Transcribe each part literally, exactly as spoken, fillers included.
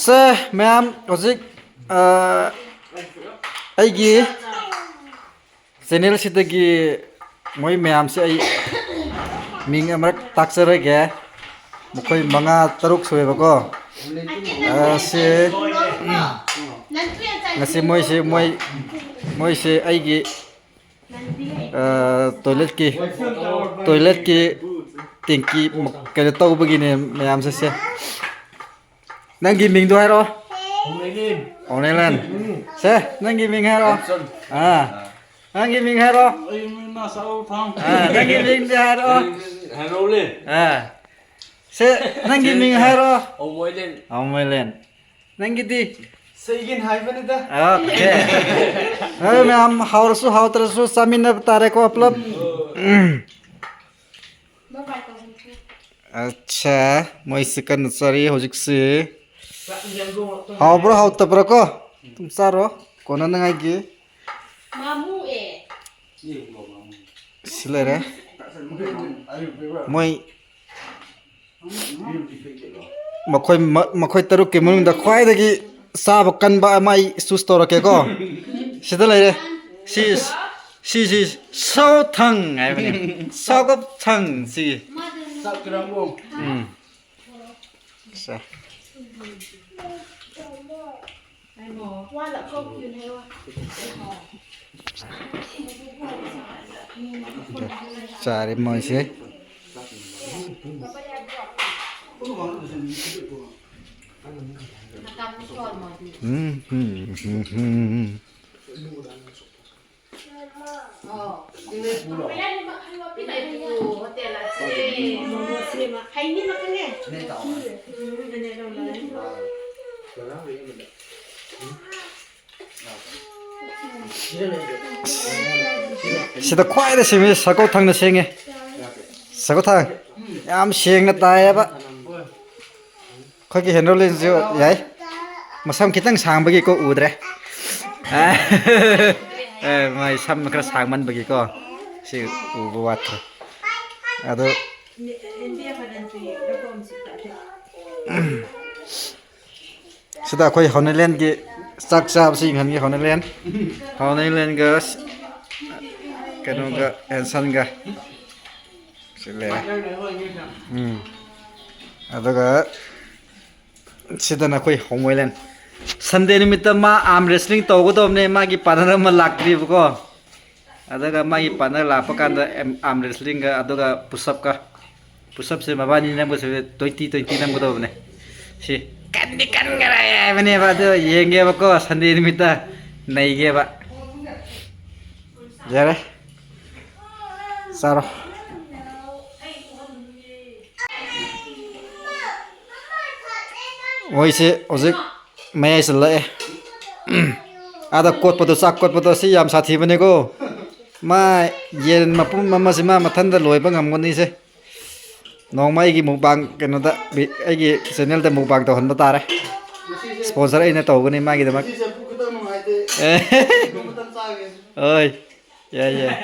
ꯁꯦ, ꯃꯌꯥꯝ ꯍꯧꯖꯤꯛ, ꯑ, ꯑꯩꯒꯤ ꯆꯦꯅꯦꯜꯁꯤꯗꯒꯤ ꯃꯣꯏ ꯃꯌꯥꯝꯁꯦ ꯑꯩ ꯃꯤꯡ ꯑꯃꯔꯛ ꯇꯥꯛꯆꯔꯒꯦ꯫ ꯃꯈꯣꯏ ꯃꯉꯥ ꯇꯔꯨꯛ ꯁꯨꯑꯦꯕꯀꯣ꯫ ꯑ, ꯁꯤ, ꯉꯁꯤ ꯃꯣꯏꯁꯤ, ꯃꯣꯏ, ꯃꯣꯏꯁꯤ ꯑꯩꯒꯤ, ꯑ, ꯇꯣꯏꯂꯦꯠꯀꯤ, ꯇꯣꯏꯂꯦꯠꯀꯤ ꯇꯦꯡꯀꯤ ꯀꯩꯅꯣ ꯇꯧꯕꯒꯤꯅꯦ ꯃꯌꯥꯝꯁꯦ꯫ ꯁꯦ, ꯅꯪꯒꯤ ꯃꯤꯡꯗꯣ ꯍꯥꯏꯔꯛꯑꯣ꯫ ꯑꯣꯅꯦꯂꯦꯟ꯫ ꯁꯦ, ꯅꯪꯒꯤ ꯃꯤꯡ ꯍꯥꯏꯔꯛꯑꯣ꯫ ꯑꯥ, ꯅꯪꯒꯤ ꯃꯤꯡ ꯍꯥꯏꯔꯛꯑꯣ꯫ ꯑꯩ ꯃꯤꯡꯅ ꯁꯥꯎ ꯊꯥꯡ꯫ ꯑꯥ, ꯅꯪꯒꯤ ꯃꯤꯡꯗꯤ ꯍꯥꯏꯔꯛꯑꯣ꯫ ꯍꯦꯔꯣꯂꯦꯟ꯫ ꯑꯥ, ꯁꯦ, ꯅꯪꯒꯤ ꯃꯤꯡ ꯍꯥꯏꯔꯛꯑꯣ꯫ ꯑꯣꯃꯣꯏꯂꯦꯟ꯫ ꯑꯣꯃꯣꯏꯂꯦꯟ꯫ ꯅꯪꯒꯤꯗꯤ? ꯁꯩꯒꯤꯟ ꯍꯥꯏꯕꯅꯤꯗ꯫ ꯑꯣꯀꯦ꯫ ꯑꯗꯨ ꯃꯌꯥꯝ ꯍꯥꯎꯔꯁꯨ ꯍꯥꯎꯇ꯭ꯔꯁꯨ ꯆꯥꯃꯤꯟꯅꯕ ꯇꯥꯔꯦꯀꯣ ꯄꯨꯂꯞ꯫ ꯎꯝ꯫ ꯑꯠꯆꯥ, ꯃꯣꯏꯁꯤ ꯀꯟꯅ ꯆꯥꯔꯤ ꯍꯧꯖꯤꯛꯁꯤ꯫ ꯍꯥꯎꯕ꯭ꯔꯥ ꯍꯥꯎꯇꯕ꯭ꯔꯥ ꯀꯣ? ꯑꯗꯨꯝ ꯆꯥꯔꯣ, ꯀꯣꯟꯅꯅꯉꯥꯏꯒꯤ꯫ ꯁꯤ ꯂꯩꯔꯦ꯫ ꯃꯣꯏ, ꯃꯈꯣꯏ ꯃ-, ꯃꯈꯣꯏ ꯇꯔꯨꯛꯀꯤ ꯃꯅꯨꯡꯗ ꯈ꯭ꯋꯥꯏꯗꯒꯤ ꯆꯥꯕ ꯀꯟꯕ ꯑꯃ ꯑꯩ ꯆꯨꯁ ꯇꯧꯔꯛꯀꯦꯀꯣ꯫ ꯁꯤꯗ ꯂꯩꯔꯦ꯫ ꯁꯤ, ꯁꯤꯁꯤ ꯁꯥꯎꯊꯪ ꯍꯥꯏꯕꯅꯤ꯫ ꯁꯥꯎꯒꯞꯊꯪ ꯁꯤ꯫ ꯎꯝ꯫ ꯁꯦ꯫ ꯆꯥꯔꯦ ꯃꯣꯏꯁꯦ꯫ ꯎꯝ, ꯎꯝ, ꯎꯝ, ꯎꯝ꯫ ꯁꯤꯗ ꯈ꯭ꯋꯥꯏꯗ ꯁꯦꯡꯉꯤ ꯁꯒꯣꯜ ꯊꯪꯅ ꯁꯦꯡꯉꯦ꯫ ꯁꯒꯣꯜ ꯊꯪ ꯌꯥꯝ ꯁꯦꯡꯅ ꯇꯥꯏꯌꯦꯕ꯫ ꯑꯩꯈꯣꯏꯒꯤ ꯍꯦꯟꯗꯣꯂꯤꯟꯁꯨ ꯌꯥꯏ꯫ ꯃꯁꯝ ꯈꯤꯇꯪ ꯁꯥꯡꯕꯒꯤꯀꯣ ꯎꯗ꯭ꯔꯦ꯫ ꯑꯦ, ꯃꯥꯏ ꯁꯝ ꯈꯔ ꯁꯥꯡꯃꯟꯕꯒꯤꯀꯣ ꯁꯤ ꯎꯕ ꯋꯥꯠꯈ꯭ꯔꯦ꯫ ꯑꯗꯣ ꯁꯤꯗ ꯑꯩꯈꯣꯏ ꯍꯧꯅꯩꯂꯦꯟꯒꯤ ꯆꯥꯛ ꯆꯥꯕꯁꯤ ꯌꯦꯡꯍꯟꯒꯦ꯫ ꯍꯧꯅꯩꯂꯦꯟ, ꯍꯧꯅꯩꯂꯦꯟꯒ ꯀꯩꯅꯣꯒ, ꯑꯦꯟꯁꯟꯒ꯫ ꯁꯤ ꯂꯩꯔꯦ꯫ ꯎꯝ꯫ ꯑꯗꯨꯒ ꯁꯤꯗꯅ ꯑꯩꯈꯣꯏ ꯍꯧꯅꯩꯂꯦꯟ꯫ ꯁꯟꯗꯦ ꯅꯨꯃꯤꯠꯇ ꯃꯥ ꯑꯥꯔꯝ ꯔꯦꯁꯂꯤꯡ ꯇꯧꯒꯗꯧꯕꯅꯦ, ꯃꯥꯒꯤ ꯄꯥꯔꯠꯅꯔ ꯑꯃ ꯂꯥꯛꯇ꯭ꯔꯤꯕꯀꯣ꯫ ꯑꯗꯨꯒ ꯃꯥꯒꯤ ꯄꯥꯔꯠꯅꯔ ꯂꯥꯛꯄ ꯀꯥꯟꯗ ꯑꯦꯝ-, ꯑꯥꯔꯝ ꯔꯦꯁꯂꯤꯡꯒ ꯑꯗꯨꯒ ꯄꯨꯁꯑꯞꯀ꯫ ꯄꯨꯁꯑꯞꯁꯦ ꯃꯕꯥꯅꯤ ꯅꯝꯒꯁꯦ ꯇ꯭ꯋꯦꯟꯇꯤ, ꯇ꯭ꯋꯦꯟꯇꯤ ꯅꯝꯒꯗꯧꯕꯅꯦ꯫ ꯁꯤ ꯀꯟꯗꯤ ꯀꯟꯈ꯭ꯔꯦ ꯍꯥꯏꯕꯅꯦꯕ, ꯑꯗꯣ ꯌꯦꯡꯒꯦꯕꯀꯣ, ꯁꯟꯗꯦ ꯅꯨꯃꯤꯠꯇ ꯅꯩꯒꯦꯕ꯫ ꯌꯥꯔꯦ, ꯆꯥꯔꯣ꯫ ꯃꯣꯏꯁꯦ ꯍꯧꯖꯤꯛ ꯃꯌꯥꯏ ꯆꯜꯂꯛꯑꯦ꯫ ꯑꯥꯗ ꯀꯣꯠꯄꯗꯣ, ꯆꯥꯛ ꯀꯣꯠꯄꯗꯣ, ꯁꯤ ꯌꯥꯝ ꯁꯥꯊꯤꯕꯅꯦꯀꯣ꯫ ꯃꯥ ꯌꯦꯟ ꯃꯄꯨꯝ ꯑꯃꯁꯤ ꯃꯥ ꯃꯊꯟꯇ ꯂꯣꯏꯕ ꯉꯝꯒꯅꯤꯁꯦ꯫ ꯅꯣꯡꯃ ꯑꯩꯒꯤ ꯃꯨꯛꯕꯥꯡ ꯀꯩꯅꯣꯗ, ꯑꯩꯒꯤ ꯆꯦꯅꯦꯜꯗ ꯃꯨꯛꯕꯥꯡ ꯇꯧꯍꯟꯕ ꯇꯥꯔꯦ꯫ ꯏꯁꯄꯣꯟꯁꯔ ꯑꯩꯅ ꯇꯧꯒꯅꯤ ꯃꯥꯒꯤꯗꯃꯛ꯫ ꯉꯁꯤꯁꯦ ꯄꯨꯛ ꯈꯤꯇꯪ ꯅꯨꯡꯉꯥꯏꯇꯦ꯫ ꯑꯦ꯫ ꯑꯗꯨ ꯈꯤꯇꯪ ꯆꯥꯒꯦ꯫ ꯍꯣꯏ, ꯌꯥꯏ, ꯌꯥꯏ꯫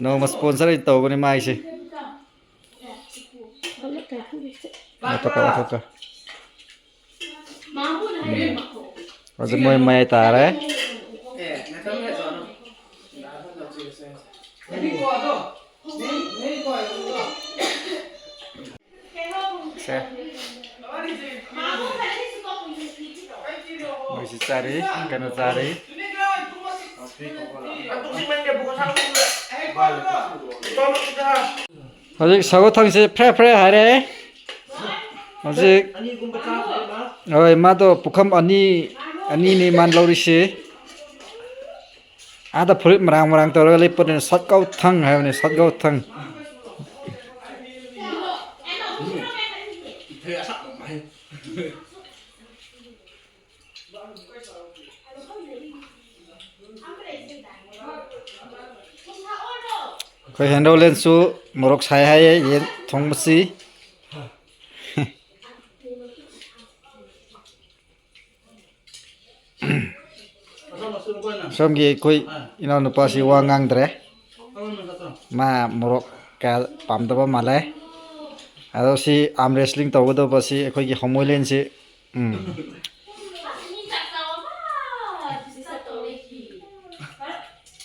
ꯅꯣꯡꯃ ꯏꯁꯄꯣꯟꯁꯔ ꯑꯩ ꯇꯧꯒꯅꯤ ꯃꯥꯒꯤꯁꯦ꯫ ꯂꯧꯊꯣꯛꯀꯣ, ꯂꯧꯊꯣꯛꯀꯣ꯫ ꯎꯝ꯫ ꯍꯧꯖꯤꯛ ꯃꯣꯏ ꯃꯌꯥꯏ ꯇꯥꯔꯦ꯫ ꯁꯦ꯫ ꯃꯣꯏꯁꯤ ꯆꯥꯔꯤ, ꯀꯩꯅꯣ ꯆꯥꯔꯤ꯫ ꯍꯧꯖꯤꯛ ꯁꯒꯣꯜꯊꯪꯁꯦ ꯐ꯭ꯔꯦ ꯐ꯭ꯔꯦ ꯍꯥꯏꯔꯦ꯫ ꯍꯧꯖꯤꯛ, ꯍꯣꯏ, ꯃꯥꯗꯣ ꯄꯨꯈꯝ ꯑꯅꯤ, ꯑꯅꯤꯅꯤ ꯃꯥꯅ ꯂꯧꯔꯤꯁꯤ꯫ ꯑꯥꯗ ꯐꯨꯔꯤꯠ ꯃꯔꯥꯡ ꯃꯔꯥꯡ ꯇꯧꯔꯒ ꯂꯦꯞꯄꯗꯨꯅ ꯁꯠꯀꯧꯊꯪ ꯍꯥꯏꯕꯅꯤ, ꯁꯠꯀꯧꯊꯪ꯫ ꯑꯩꯈꯣꯏ ꯍꯦꯟꯗꯧꯂꯦꯟꯁꯨ ꯃꯣꯔꯣꯛ ꯁꯥꯏ ꯍꯥꯏꯌꯦ ꯌꯦꯟ ꯊꯣꯡꯕꯁꯤ꯫ ꯁꯣꯝꯒꯤ ꯑꯩꯈꯣꯏ ꯏꯅꯥꯎꯅꯨꯄꯥꯁꯤ ꯋꯥ ꯉꯥꯡꯗ꯭ꯔꯦ꯫ ꯃꯥ ꯃꯣꯔꯣꯛ ꯀꯌꯥ ꯄꯥꯝꯗꯕ ꯃꯥꯜꯂꯦ꯫ ꯑꯗꯣ ꯁꯤ ꯑꯥꯔꯝ ꯔꯦꯁꯂꯤꯡ ꯇꯧꯒꯗꯧꯕꯁꯤ ꯑꯩꯈꯣꯏꯒꯤ ꯍꯣꯃꯣꯏꯂꯦꯟꯁꯤ, ꯎꯝ,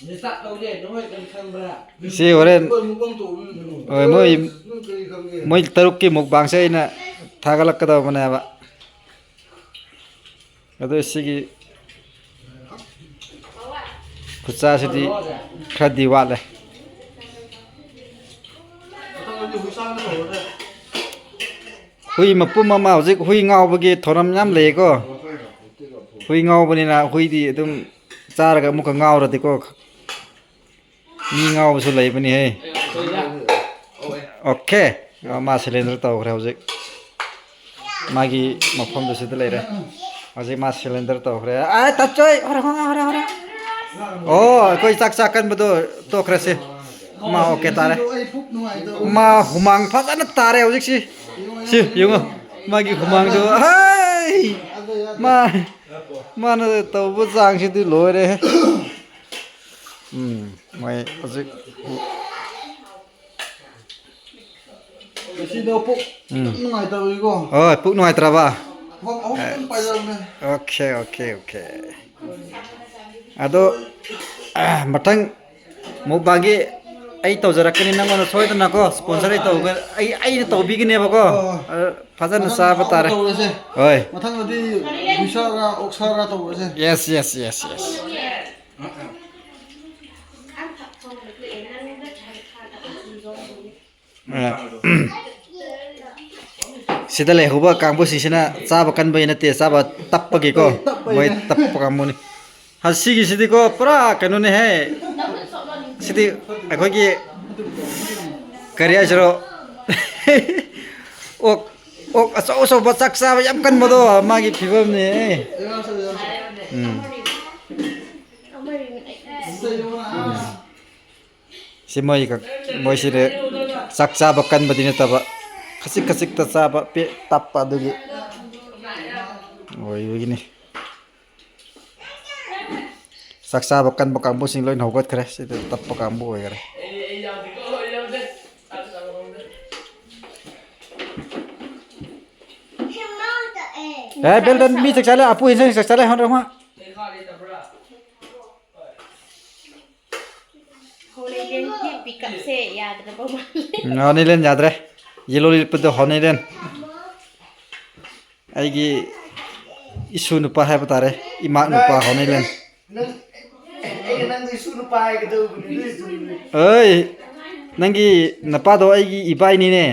ꯗꯤꯁꯇꯥꯔꯕ ꯇꯧꯗꯦ, ꯅꯈꯣꯏ ꯀꯔꯤ ꯈꯪꯕ꯭ꯔꯥ? ꯁꯤ ꯍꯣꯔꯦꯟ, ꯑꯩꯈꯣꯏ ꯃꯨꯛꯕꯥꯡ ꯇꯧꯕꯅꯤ ꯀꯩꯅꯣ꯫ ꯍꯣꯏ, ꯃꯣꯏ, ꯅꯪ ꯀꯔꯤ ꯈꯪꯒꯦ? ꯃꯣꯏ ꯇꯔꯨꯛꯀꯤ ꯃꯨꯛꯕꯥꯡꯁꯦ ꯑꯩꯅ ꯊꯥꯒꯠꯂꯛꯀꯗꯧꯕꯅꯦꯕ꯫ ꯑꯗꯣ ꯁꯤꯒꯤ ꯈꯨꯠꯁꯥꯁꯤꯗꯤ ꯈꯔꯗꯤ ꯋꯥꯠꯂꯦ꯫ ꯃꯊꯪꯗꯗꯤ ꯍꯨꯏ ꯆꯥꯅ ꯇꯧꯔꯁꯦ꯫ ꯍꯨꯏ ꯃꯄꯨꯝ ꯑꯃ ꯍꯧꯖꯤꯛ ꯍꯨꯏ ꯉꯥꯎꯕꯒꯤ ꯊꯧꯔꯝ ꯌꯥꯝ ꯂꯩꯌꯦꯀꯣ꯫ ꯍꯨꯏ ꯉꯥꯎꯕꯅꯤꯅ ꯍꯨꯏꯗꯤ ꯑꯗꯨꯝ ꯆꯥꯔꯒ ꯑꯃꯨꯛꯀ ꯉꯥꯎꯔꯗꯤꯀꯣ꯫ ꯃꯤ ꯉꯥꯎꯕꯁꯨ ꯂꯩꯕꯅꯤꯍꯦ꯫ ꯑꯣꯀꯦ꯫ ꯃꯥ ꯁꯤꯂꯤꯟꯗꯔ ꯇꯧꯈ꯭ꯔꯦ ꯍꯧꯖꯤꯛ꯫ ꯃꯥꯒꯤ ꯃꯐꯝꯗꯨ ꯁꯤꯗ ꯂꯩꯔꯦ꯫ ꯍꯧꯖꯤꯛ ꯃꯥ ꯁꯤꯂꯤꯟꯗꯔ ꯇꯧꯈ꯭ꯔꯦ꯫ ꯑꯥ, ꯇꯠꯆꯣꯏ! ꯍꯣꯔꯦ, ꯍꯣꯔꯦ, ꯍꯣꯔꯦ, ꯍꯣꯔꯦ꯫ ꯑꯣ, ꯑꯩꯈꯣꯏ ꯆꯥꯛ ꯆꯥꯀꯟꯕꯗꯣ ꯇꯣꯛꯈ꯭ꯔꯁꯤ꯫ ꯃꯥ ꯑꯣꯀꯦ ꯇꯥꯔꯦ꯫ ꯑꯩ ꯄꯨꯛ ꯅꯨꯡꯉꯥꯏꯇꯕ꯫ ꯃꯥ ꯍꯨꯃꯥꯡ ꯐꯖꯅ ꯇꯥꯔꯦ ꯍꯧꯖꯤꯛꯁꯤ꯫ ꯁꯤ ꯌꯦꯡꯉꯣ꯫ ꯃꯥꯒꯤ ꯍꯨꯃꯥꯡꯗꯣ꯫ ꯍꯩ! ꯃꯥ, ꯃꯥꯅ ꯇꯧꯕ ꯆꯥꯡꯁꯤꯗꯤ ꯂꯣꯏꯔꯦ꯫ ꯎꯝ, ꯃꯣꯏ ꯍꯧꯖꯤꯛ ꯉꯁꯤꯗꯣ ꯄꯨꯛ ꯎꯝ꯫ ꯈꯤꯇꯪ ꯅꯨꯡꯉꯥꯏꯇꯕꯒꯤꯀꯣ꯫ ꯍꯣꯏ, ꯄꯨꯛ ꯅꯨꯡꯉꯥꯏꯇ꯭ꯔꯕ? ꯈꯣꯡ ꯑꯍꯨꯝ ꯈꯛꯇꯪ ꯄꯥꯏꯖꯕꯅꯦ꯫ Okay, okay, okay. ꯑꯗꯣ, ꯑ, ꯃꯊꯪ ꯃꯨꯛꯕꯥꯡꯒꯤ ꯑꯩ ꯇꯧꯖꯔꯛꯀꯅꯤ ꯅꯪꯉꯣꯟꯗ ꯁꯣꯏꯗꯅꯀꯣ꯫ ꯁ꯭ꯄꯣꯟꯁꯔ ꯑꯩ ꯇꯧꯒ-, ꯑꯩ, ꯑꯩꯅ ꯇꯧꯕꯤꯒꯅꯦꯕꯀꯣ꯫ ꯍꯣꯏ, ꯍꯣꯏ꯫ ꯑꯗꯣ ꯐꯖꯅ ꯃꯊꯪ ꯆꯥꯕ ꯑꯍꯥꯎꯕ ꯇꯥꯔꯦ꯫ ꯇꯧꯔꯁꯦ꯫ ꯍꯣꯏ꯫ ꯃꯊꯪꯗꯗꯤ ꯍꯨꯏꯁꯥꯔꯥ, ꯑꯣꯛꯁꯥꯔꯥ ꯇꯧꯔꯁꯦ꯫ Yes, yes, yes, yes. ꯑ, ꯁꯤꯗ ꯂꯩꯍꯧꯕ ꯀꯥꯡꯕꯨꯁꯤꯡꯁꯤꯅ ꯆꯥꯕ ꯀꯟꯕꯒꯤ ꯅꯠꯇꯦ, ꯆꯥꯕ ꯇꯞꯄꯒꯤꯀꯣ꯫ ꯍꯣꯏ, ꯇꯞꯄꯩꯅꯦ꯫ ꯃꯣꯏ ꯇꯞꯄ ꯀꯥꯡꯕꯨꯅꯤ꯫ ꯑ, ꯁꯤꯒꯤꯁꯤꯗꯤꯀꯣ, ꯄꯨꯔꯥ ꯀꯩꯅꯣꯅꯦꯍꯦ꯫ ꯁꯤꯗꯤ ꯑꯩꯈꯣꯏꯒꯤ, ꯀꯔꯤ ꯍꯥꯏꯁꯤꯔꯣ? ꯑꯣꯛ, ꯑꯣꯛ ꯑꯆꯧ ꯑꯆꯧꯕ ꯆꯥꯛ ꯆꯥꯕ ꯌꯥꯝ ꯀꯟꯕꯗꯣ, ꯃꯥꯒꯤ ꯐꯤꯕꯝꯅꯦ꯫ ꯎꯝ꯫ ꯁꯤ ꯃꯣꯏ ꯈꯛ-, ꯃꯣꯏꯁꯤꯗꯤ ꯆꯥꯛ ꯆꯥꯕ ꯀꯟꯕꯗꯤ ꯅꯠꯇꯕ, ꯈꯖꯤꯛ ꯈꯖꯤꯛꯇ ꯆꯥꯕ, ꯄꯦꯠ ꯇꯞꯄ ꯑꯗꯨꯒꯤ ꯑꯣꯏꯕꯒꯤꯅꯤ꯫ ꯆꯥꯛ ꯆꯥꯕ ꯀꯟꯕ ꯀꯥꯡꯕꯨꯁꯤꯡ ꯂꯣꯏꯅ ꯍꯧꯒꯠꯈ꯭ꯔꯦ꯫ ꯁꯤꯗ ꯇꯞꯄ ꯀꯥꯡꯕꯨ ꯑꯣꯏꯈꯔꯦ꯫ ꯑꯦ, ꯕꯦꯜꯗꯟ, ꯃꯤ ꯆꯥꯛ ꯆꯥꯂꯦ, ꯑꯄꯨ ꯏꯟꯁꯥꯡ ꯆꯥꯛ ꯆꯥꯂꯦ, ꯍꯣꯟ ꯔꯣꯃꯥ꯫ ꯃꯦꯀꯞꯁꯦ ꯌꯥꯗ꯭ꯔꯕ ꯃꯥꯜꯂꯦ꯫ ꯎꯝ, ꯍꯣꯅꯤꯂꯦꯟ ꯌꯥꯗ꯭ꯔꯦ꯫ ꯌꯦꯂꯣ ꯂꯤꯠꯄꯗꯣ ꯍꯣꯅꯤꯂꯦꯟ꯫ ꯑꯩꯒꯤ ꯏꯁꯨ ꯅꯨꯄꯥ ꯍꯥꯏꯕ ꯇꯥꯔꯦ꯫ ꯏꯃꯥꯛ ꯅꯨꯄꯥ ꯍꯣꯅꯤꯂꯦꯟ꯫ ꯅꯪ, ꯑꯩꯅ ꯅꯪꯗꯣ ꯏꯁꯨ ꯅꯨꯄꯥ ꯍꯥꯏꯒꯗꯧꯕꯅꯤ, ꯅꯣꯏ ꯏꯁꯨ ꯅꯨꯄꯤ꯫ ꯑꯩ, ꯅꯪꯒꯤ ꯅꯄꯥꯗꯣ ꯑꯩꯒꯤ ꯏꯕꯥꯏꯅꯤꯅꯦ꯫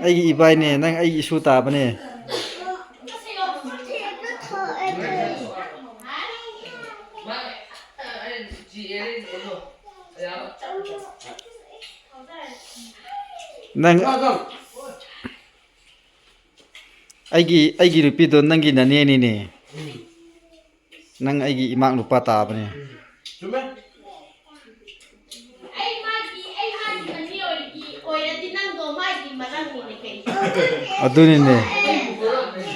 ꯑꯩꯒꯤ ꯏꯕꯥꯏꯅꯦ, ꯅꯪ ꯑꯩꯒꯤ ꯏꯁꯨ ꯇꯥꯕꯅꯦ꯫ ꯅꯪ ꯑꯩꯒꯤ, ꯑꯩꯒꯤ ꯅꯨꯄꯤꯗꯣ ꯅꯪꯒꯤ ꯅꯅꯦꯅꯤꯅꯦ꯫ ꯅꯪ ꯑꯩꯒꯤ ꯏꯃꯥꯛ ꯅꯨꯄꯥ ꯇꯥꯕꯅꯦ꯫ ꯆꯨꯝꯃꯦ꯫ ꯑꯩ ꯃꯥꯒꯤ, ꯑꯩ ꯃꯥꯒꯤ ꯃꯅꯦ ꯑꯣꯏꯔꯗꯤ, ꯑꯣꯏꯔꯗꯤ ꯅꯪꯗꯣ ꯃꯥꯒꯤ ꯃꯔꯝꯅꯤꯅꯦ ꯀꯩꯅꯣ꯫ ꯑꯗꯨꯅꯤꯅꯦ꯫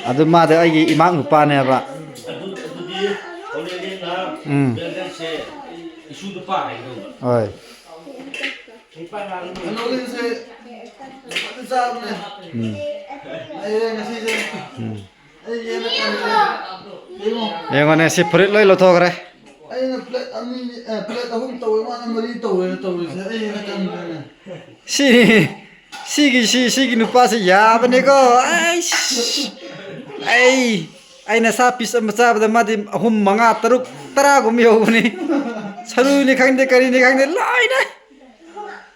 ꯑꯗꯨ ꯃꯥꯗꯤ ꯑꯩꯒꯤ ꯏꯃꯥꯛ ꯅꯨꯄꯥꯅꯦꯕ꯫ ꯑꯗꯨ, ꯑꯗꯨꯗꯤ ꯍꯣꯂꯤꯗꯦꯅ ꯎꯝ꯫ ꯕꯦꯜꯗꯟꯁꯦ ꯏꯁꯨ ꯅꯨꯄꯥ ꯍꯥꯏꯒꯗꯧꯕ꯫ ꯍꯣꯏ꯫ ꯀꯩꯅꯣꯒꯤꯁꯦ ꯐꯖꯅ ꯆꯥꯕꯅꯦ꯫ ꯎꯝ꯫ ꯑꯩ ꯉꯁꯤꯁꯦ ꯎꯝ꯫ ꯑꯩ ꯌꯦꯟꯅ ꯀꯪꯉꯦ꯫ ꯌꯦꯡꯉꯣ꯫ ꯌꯦꯡꯉꯣꯅꯦ, ꯁꯤ ꯐꯨꯔꯤꯠ ꯂꯣꯏ ꯂꯧꯊꯣꯛꯈ꯭ꯔꯦ꯫ ꯑꯩꯅ ꯄ꯭ꯂꯦꯠ ꯑꯅꯤ, ꯑꯦ, ꯄ꯭ꯂꯦꯠ ꯑꯍꯨꯝ ꯇꯧꯋꯦ, ꯃꯥꯅ ꯃꯔꯤ ꯇꯧꯋꯦꯅ ꯇꯧꯔꯤꯁꯦ꯫ ꯑꯩ ꯍꯦꯟꯅ ꯀꯪꯗ꯭ꯔꯦꯅꯦ꯫ ꯁꯤ, ꯁꯤꯒꯤ, ꯁꯤ, ꯁꯤꯒꯤ ꯅꯨꯄꯥꯁꯤ ꯌꯥꯕꯅꯦꯀꯣ꯫ ꯑꯩꯁ, ꯑꯩ, ꯑꯩꯅ ꯁꯥ ꯄꯤꯁ ꯑꯃ ꯆꯥꯕꯗ ꯃꯥꯗꯤ ꯑꯍꯨꯝ, ꯃꯉꯥ, ꯇꯔꯨꯛ, ꯇꯔꯥꯒꯨꯝꯕ ꯌꯧꯕꯅꯤ꯫ ꯁꯔꯨꯅꯤ ꯈꯪꯗꯦ, ꯀꯔꯤꯅꯤ ꯈꯪꯗꯦ, ꯂꯣꯏꯅ꯫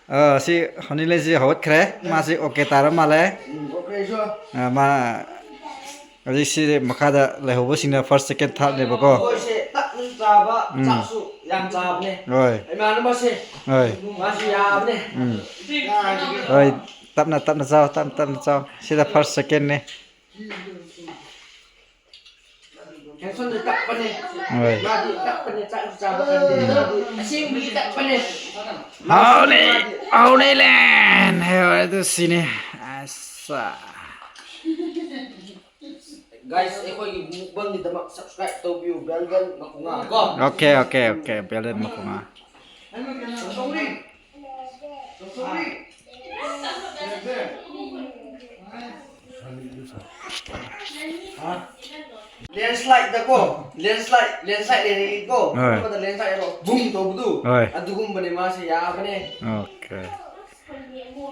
ꯑ, ꯁꯤ ꯍꯣꯅꯤꯂꯦꯟꯁꯤ ꯍꯧꯒꯠꯈ꯭ꯔꯦ꯫ ꯃꯥꯁꯤ ꯑꯣꯀꯦ ꯇꯥꯔ ꯃꯥꯜꯂꯦ꯫ ꯎꯝ, ꯑꯣꯀꯦ, ꯁꯨ꯫ ꯑ, ꯃꯥ ꯍꯧꯖꯤꯛꯁꯤ ꯃꯈꯥꯗ ꯂꯩꯍꯧꯕꯁꯤꯡꯅ ꯐꯥꯔꯁ, ꯁꯦꯀꯦꯟ, ꯊꯥꯔꯠꯅꯦꯕꯀꯣ꯫ ꯑꯩꯈꯣꯏꯁꯦ ꯇꯞꯅ ꯆꯥꯕ, ꯎꯝ꯫ ꯆꯥꯛꯁꯨ ꯌꯥꯝ ꯆꯥꯕꯅꯦ꯫ ꯍꯣꯏ꯫ ꯏꯃꯥꯟꯅꯕꯁꯦ꯫ ꯍꯣꯏ꯫ ꯃꯥꯁꯨ ꯌꯥꯕꯅꯦ꯫ ꯎꯝ꯫ ꯍꯣꯏ, ꯇꯞꯅ, ꯇꯞꯅ ꯆꯥꯎ, ꯇꯞꯅ, ꯇꯞꯅ ꯆꯥꯎ꯫ ꯁꯤꯗ ꯐꯥꯔꯁ, ꯁꯦꯀꯦꯟꯅꯦ꯫ ꯍꯦꯟꯁꯟꯗꯤ ꯇꯞꯄꯅꯦ꯫ ꯍꯣꯏ꯫ ꯃꯥꯗꯤ ꯇꯞꯄꯅꯦ, ꯆꯥꯛꯁꯨ ꯆꯥꯕ ꯀꯟꯗꯦ꯫ ꯃꯥꯗꯤ ꯑꯁꯦꯡꯕꯒꯤ ꯇꯞꯄꯅꯦ꯫ ꯍꯥꯎꯅꯦ, ꯃꯥꯗꯤ ꯍꯥꯎꯅꯦ ꯂꯦꯟ꯫ ꯍꯣꯏ, ꯑꯗꯨ ꯁꯤꯅꯦ꯫ ꯑꯁ꯫ Guys, ꯑꯩꯈꯣꯏꯒꯤ mukbangꯒꯤꯗꯃꯛ subscribe ꯇꯧꯕꯤꯌꯨ, ꯕꯦꯜꯗꯟ ꯃꯈꯣꯡꯉꯥ ꯀꯣ꯫ ꯑꯣꯀꯦ, ꯑꯣꯀꯦ, ꯑꯣꯀꯦ, ꯕꯦꯜꯗꯟ ꯃꯈꯣꯡꯉꯥ꯫ Landslide ꯗꯀꯣ, landslide, landslide ꯂꯩꯔꯦꯀꯣ, ꯍꯣꯏ꯫ ꯑꯃꯗ landslide ꯍꯥꯏꯔꯣ, ꯕꯨꯝ ꯇꯧꯕꯗꯨ, ꯍꯣꯏ꯫ ꯑꯗꯨꯒꯨꯝꯕꯅꯦ ꯃꯥꯁꯦ, ꯌꯥꯕꯅꯦ꯫ Okay꯫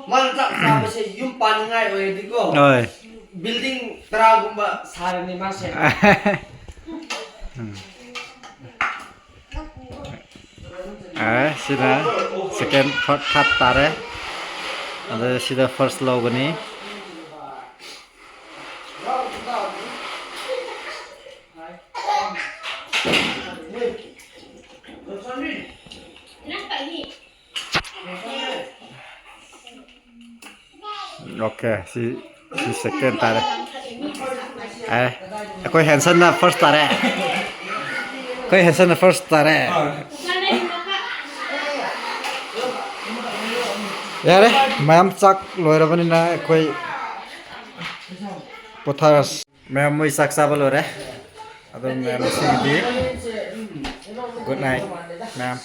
ꯃꯥꯅ ꯆꯥꯛ ꯆꯥꯕꯁꯦ ꯌꯨꯝ ꯄꯥꯅꯤꯡꯉꯥꯏ ꯑꯣꯏꯔꯗꯤꯀꯣ, ꯍꯣꯏ꯫ Building ꯇꯔꯥꯒꯨꯝꯕ ꯁꯥꯔꯅꯤ ꯃꯥꯁꯦ꯫ ꯎꯝ꯫ ꯑꯦ, ꯁꯤꯅ second, third, third ꯇꯥꯔꯦ꯫ ꯑꯗ ꯁꯤꯗ first ꯂꯧꯒꯅꯤ꯫ Okay, ꯁꯤ, ꯁꯤ second ꯇꯥꯔꯦ꯫ ꯑꯦ, ꯑꯩꯈꯣꯏ ꯍꯦꯟꯁꯟꯅ first ꯇꯥꯔꯦ꯫ ꯑꯩꯈꯣꯏ ꯍꯦꯟꯁꯟꯅ first ꯇꯥꯔꯦ꯫ ꯌꯥꯔꯦ, ꯃꯌꯥꯝ ꯆꯥꯛ ꯂꯣꯏꯔꯕꯅꯤꯅ ꯑꯩꯈꯣꯏ ꯄꯣꯊꯥꯔꯁꯤ꯫ ꯃꯌꯥꯝ ꯃꯣꯏ ꯆꯥꯛ ꯆꯥꯕ ꯂꯣꯏꯔꯦ꯫ ꯑꯗꯨꯝ ꯃꯌꯥꯝ ꯉꯁꯤꯒꯤꯗꯤ good night, ꯃꯌꯥꯝ꯫